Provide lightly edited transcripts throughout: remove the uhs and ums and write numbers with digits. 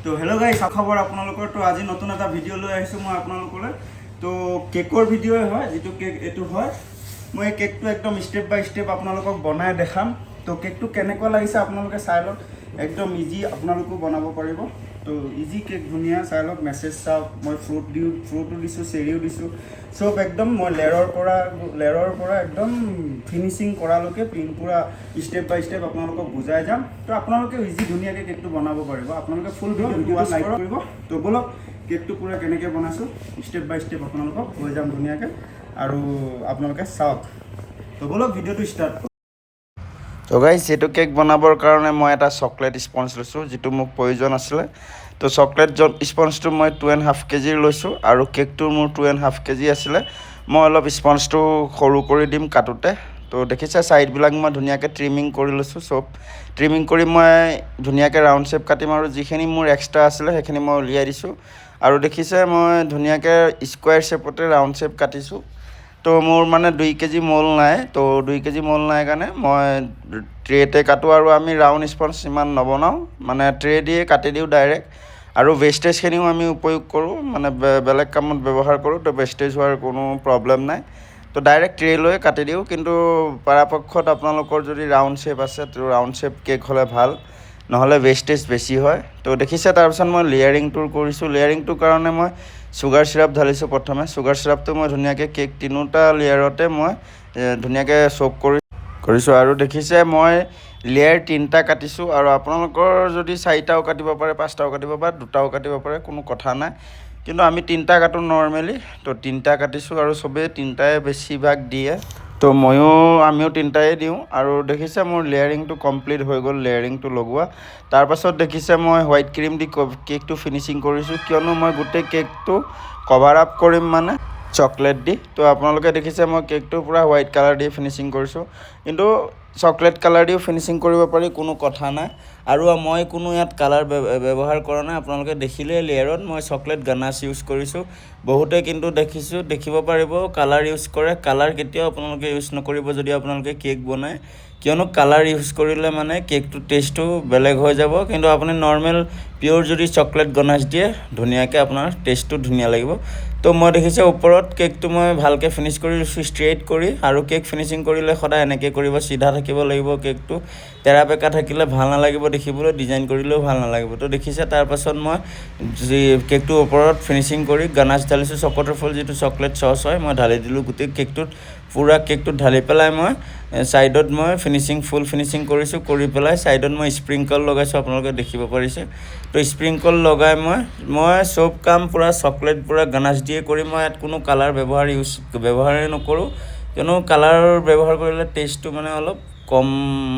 তো hello' guys, খবৰ আপোনালোকৰ? তো আজি নতুন এটা ভিডিঅ' লৈ আহিছোঁ মই আপোনালোকলৈ। তো কেকৰ ভিডিঅ'ই হয়, যিটো কেক এইটো হয়। মই এই কেকটো একদম ষ্টেপ বাই ষ্টেপ আপোনালোকক বনাই দেখাম। তো কেকটো কেনেকুৱা লাগিছে আপোনালোকে চাই লওক। একদম ইজি, আপোনালোকেও বনাব পাৰিব। তো ইজি কেক, ধুনীয়া, চাই লওক। মেছেজ চাওক, মই ফ্ৰুট দিওঁ, ফ্ৰুটো দিছোঁ, চেৰিও দিছোঁ, চব একদম মই লেয়াৰৰ পৰা একদম ফিনিচিং কৰালৈকে পিন পূৰা ষ্টেপ বাই ষ্টেপ আপোনালোকক বুজাই যাম। তো আপোনালোকেও ইজি ধুনীয়াকৈ কেকটো বনাব পাৰিব। আপোনালোকে ফুল ভিডিঅ'টো ৱাচ কৰিব। তো ব'লক, কেকটো পূৰা কেনেকৈ বনাইছোঁ ষ্টেপ বাই ষ্টেপ আপোনালোকক কৈ যাম ধুনীয়াকৈ আৰু আপোনালোকে চাওক। তো ব'লক, ভিডিঅ'টো ষ্টাৰ্ট। তো গাইজ, এইটো কেক বনাবৰ কাৰণে মই এটা চকলেট স্পঞ্জ লৈছোঁ, যিটো মোক প্ৰয়োজন আছিলে। তো চকলেট স্পঞ্জটো মই 2.5 কেজিৰ লৈছোঁ আৰু কেকটো মোৰ 2.5 কেজি আছিলে। মই অলপ স্পঞ্জটো সৰু কৰি দিম কাটোতে। তো দেখিছে, ছাইডবিলাক মই ধুনীয়াকৈ ট্ৰিমিং কৰি লৈছোঁ। চব ট্ৰিমিং কৰি মই ধুনীয়াকৈ ৰাউণ্ড শ্বেপ কাটিম আৰু যিখিনি মোৰ এক্সট্ৰা আছিলে সেইখিনি মই উলিয়াই দিছোঁ। আৰু দেখিছে, মই ধুনীয়াকৈ স্কুৱেৰ শ্বেপতে ৰাউণ্ড শ্বেপ কাটিছোঁ। তো মোৰ মানে 2 কেজি ম'ল্ড নাই। তো 2 কেজি ম'ল্ড নাই কাৰণে মই ট্ৰেতে কাটোঁ আৰু আমি ৰাউণ্ড স্পঞ্জ ইমান নবনাওঁ, মানে ট্ৰে দিয়ে কাটি দিওঁ ডাইৰেক্ট। আৰু ৱেষ্টেজখিনিও আমি উপয়োগ কৰোঁ, মানে বেলেগ কামত ব্যৱহাৰ কৰোঁ। তো ৱেষ্টেজ হোৱাৰ কোনো প্ৰব্লেম নাই। তো ডাইৰেক্ট ট্ৰে লৈ কাটি দিওঁ। কিন্তু পৰাপক্ষত আপোনালোকৰ যদি ৰাউণ্ড শ্বেপ আছে, তো ৰাউণ্ড শ্বেপ কেক হ'লে ভাল, নহ'লে ৱেষ্টেজ বেছি হয়। তো দেখিছে, তাৰপিছত মই লেয়াৰিংটো কৰিছোঁ। লেয়াৰিংটোৰ কাৰণে মই চুগাৰ চিৰাপ ঢালিছোঁ প্ৰথমে। চুগাৰ চিৰাপটো মই ধুনীয়াকৈ কেক তিনিওটা লেয়াৰতে মই ধুনীয়াকৈ চ'ক কৰি কৰিছোঁ। আৰু দেখিছে, মই লেয়াৰ তিনিটা কাটিছোঁ আৰু আপোনালোকৰ যদি চাৰিটাও কাটিব পাৰে, পাঁচটাও কাটিব পাৰে, দুটাও কাটিব পাৰে, কোনো কথা নাই। কিন্তু আমি তিনিটা কাটোঁ নৰ্মেলি। তো তিনিটা কাটিছোঁ আৰু চবেই তিনিটাই বেছিভাগ দিয়ে। তো ময়ো, আমিও তিনিটাই দিওঁ। আৰু দেখিছে, মোৰ লেয়াৰিংটো কমপ্লিট হৈ গ'ল, লেয়াৰিংটো লগোৱা। তাৰপাছত দেখিছে, মই হোৱাইট ক্ৰীম দি কেকটো ফিনিচিং কৰিছোঁ, কিয়নো মই গোটেই কেকটো কভাৰ আপ কৰিম, মানে চকলেট দি। তো আপোনালোকে দেখিছে, মই কেকটো পূৰা হোৱাইট কালাৰ দি ফিনিচিং কৰিছোঁ। কিন্তু চকলেট কালাৰ দিও ফিনিচিং কৰিব পাৰি, কোনো কথা নাই। আৰু মই কোনো ইয়াত কালাৰ ব্যৱহাৰ কৰা নাই। আপোনালোকে দেখিলে, লেয়াৰত মই চকলেট গানাছ ইউজ কৰিছোঁ। বহুতে কিন্তু দেখিছোঁ, দেখিব পাৰিব, কালাৰ ইউজ কৰে। কালাৰ কেতিয়াও আপোনালোকে ইউজ নকৰিব যদি আপোনালোকে কেক বনায়, কিয়নো কালাৰ ইউজ কৰিলে মানে কেকটোৰ টেষ্টটো বেলেগ হৈ যাব। কিন্তু আপুনি নৰ্মেল পিয়'ৰ যদি চকলেট গনাছ দিয়ে, ধুনীয়াকৈ আপোনাৰ টেষ্টটো ধুনীয়া লাগিব। তো মই দেখিছে, ওপৰত কেকটো মই ভালকৈ ফিনিছ কৰি লৈছোঁ ষ্ট্ৰেইট কৰি। আৰু কেক ফিনিচিং কৰিলে সদায় এনেকৈ কৰিব, চিধা থাকিব লাগিব। কেকটো তেৰা বেঁকা থাকিলে ভাল নালাগিব দেখিবলৈ, ডিজাইন কৰিলেও ভাল নালাগিব। তো দেখিছে, তাৰপাছত মই যি কেকটোৰ ওপৰত ফিনিচিং কৰি গানাছ ঢালিছোঁ, চক'ট্ৰফল যিটো চকলেট চচ হয়, মই ঢালি দিলোঁ গোটেই কেকটোত। পূৰা কেকটোত ঢালি পেলাই মই ছাইডত মই ফিনিচিং, ফুল ফিনিচিং কৰিছোঁ। কৰি পেলাই ছাইডত মই স্প্ৰিংকল লগাইছোঁ, আপোনালোকে দেখিব পাৰিছে। তো স্প্ৰিংকল লগাই মই চব কাম পূৰা চকলেট পূৰা গানাছ দিয়ে কৰি। মই ইয়াত কোনো কালাৰ ব্যৱহাৰ ইউজ ব্যৱহাৰেই নকৰোঁ, কিয়নো কালাৰ ব্যৱহাৰ কৰিলে টেষ্টটো মানে অলপ কম,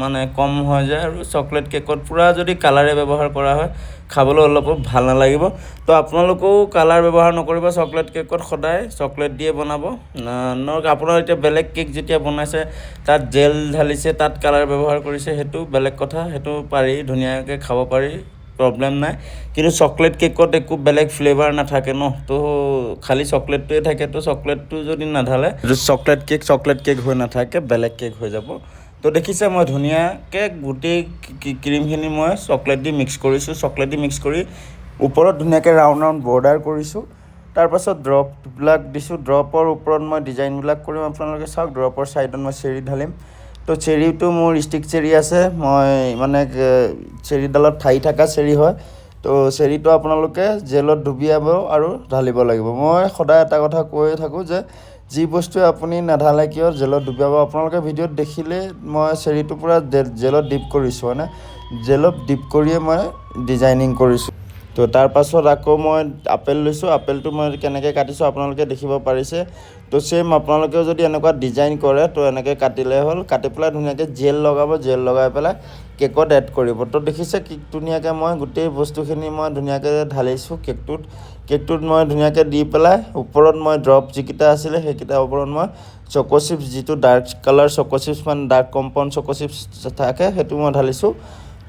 মানে কম হৈ যায়। আৰু চকলেট কেকত পূৰা যদি কালাৰে ব্যৱহাৰ কৰা হয়, খাবলৈ অলপো ভাল নালাগিব। তো আপোনালোকেও কালাৰ ব্যৱহাৰ নকৰিব চকলেট কেকত, সদায় চকলেট দিয়ে বনাব। আপোনাৰ এতিয়া বেলেগ কেক যেতিয়া বনাইছে, তাত জেল ঢালিছে, তাত কালাৰ ব্যৱহাৰ কৰিছে, সেইটো বেলেগ কথা, সেইটো পাৰি, ধুনীয়াকৈ খাব পাৰি, প্ৰব্লেম নাই। কিন্তু চকলেট কেকত একো বেলেগ ফ্লেভাৰ নাথাকে ন, তো খালী চকলেটটোৱে থাকে। তো চকলেটটো যদি নাঢালে, চকলেট কেক চকলেট কেক হৈ নাথাকে, বেলেগ কেক হৈ যাব। তো দেখিছে, মই ধুনীয়াকৈ গোটেই ক্ৰীমখিনি মই চকলেট দি মিক্স কৰিছোঁ। চকলেট দি মিক্স কৰি ওপৰত ধুনীয়াকৈ ৰাউণ্ড ৰাউণ্ড বৰ্ডাৰ কৰিছোঁ। তাৰপাছত ড্ৰপবিলাক দিছোঁ। ড্ৰপৰ ওপৰত মই ডিজাইনবিলাক কৰিম, আপোনালোকে চাওক। ড্ৰপৰ ছাইডত মই চেৰি ঢালিম। তো চেৰিটো মোৰ ষ্টিক চেৰি আছে, মই মানে চেৰিডালত ঠাৰি থকা চেৰি হয়। তো চেৰিটো আপোনালোকে জেলত ডুবিয়াব আৰু ঢালিব লাগিব। মই সদায় এটা কথা কৈ থাকোঁ যে যি বস্তুৱে আপুনি নাঢালে কিয়, জেলত ডুবিয়াব। আপোনালোকে ভিডিঅ'ত দেখিলে, মই চেৰিটো পূৰা জেলত ডিপ কৰিছোঁ, হয়নে? জেলত ডিপ কৰিয়ে মই ডিজাইনিং কৰিছোঁ। তো তাৰপাছত আকৌ মই আপেল লৈছোঁ। আপেলটো মই কেনেকৈ কাটিছোঁ আপোনালোকে দেখিব পাৰিছে। তো ছেইম আপোনালোকেও যদি এনেকুৱা ডিজাইন কৰে, তো এনেকৈ কাটিলে হ'ল। কাটি পেলাই ধুনীয়াকৈ জেল লগাব, জেল লগাই পেলাই কেকত এড কৰিব। তো দেখিছে কি ধুনীয়াকৈ মই গোটেই বস্তুখিনি মই ধুনীয়াকৈ ঢালিছোঁ কেকটোত। কেকটোত মই ধুনীয়াকৈ দি পেলাই ওপৰত মই ড্ৰপ যিকেইটা আছিলে, সেইকেইটাৰ ওপৰত মই চক' চিপছ, যিটো ডাৰ্ক কালাৰ চক' চিপছ, মানে ডাৰ্ক কম্পাউণ্ড চক' চিপছ থাকে, সেইটো মই ঢালিছোঁ।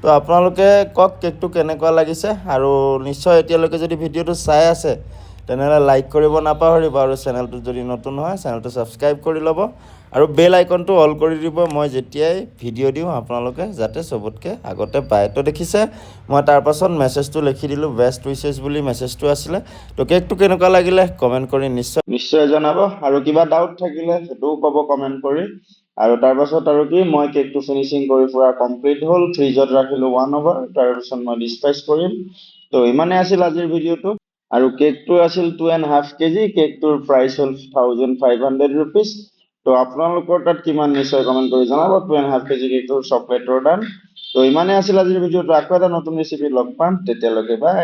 তো আপোনালোকে কওক কেকটো কেনেকুৱা লাগিছে। আৰু নিশ্চয় এতিয়ালৈকে যদি ভিডিঅ'টো চাই আছে, তেনেহ'লে লাইক কৰিব নাপাহৰিব আৰু চেনেলটো যদি নতুন হয়, চেনেলটো ছাবস্ক্ৰাইব কৰি ল'ব আৰু বেল আইকনটো অল কৰি দিব, মই যেতিয়াই ভিডিঅ' দিওঁ আপোনালোকে যাতে চবতকৈ আগতে পায়। তো দেখিছে, মই তাৰপাছত মেছেজটো লিখি দিলোঁ, বেষ্ট উইচেছ বুলি মেছেজটো আছিলে। তো কেকটো কেনেকুৱা লাগিলে কমেণ্ট কৰি নিশ্চয় নিশ্চয় জনাব আৰু কিবা ডাউট থাকিলে সেইটোও ক'ব কমেণ্ট কৰি। আৰু তাৰপাছত আৰু কি, মই কেকটো ফিনিচিং কৰি পূৰা কমপ্লিট হ'ল, ফ্ৰিজত ৰাখিলোঁ 1 আৱাৰ। তাৰপিছত মই ডিছপেচ কৰিম। তো ইমানেই আছিল আজিৰ ভিডিঅ'টো। আৰু কেকটো আছিল 2.5 কেজি। কেকটোৰ প্ৰাইচ হ'ল ₹1500। তো আপোনালোকৰ তাত কিমান, নিশ্চয় কমেণ্ট কৰি জনাব, 2.5 কেজি কেকটোৰ চকলেটৰ দাম। তো ইমানেই আছিল আজিৰ ভিডিঅ'টো। আকৌ এটা নতুন ৰেচিপি লগ পাম, তেতিয়ালৈকে বাই।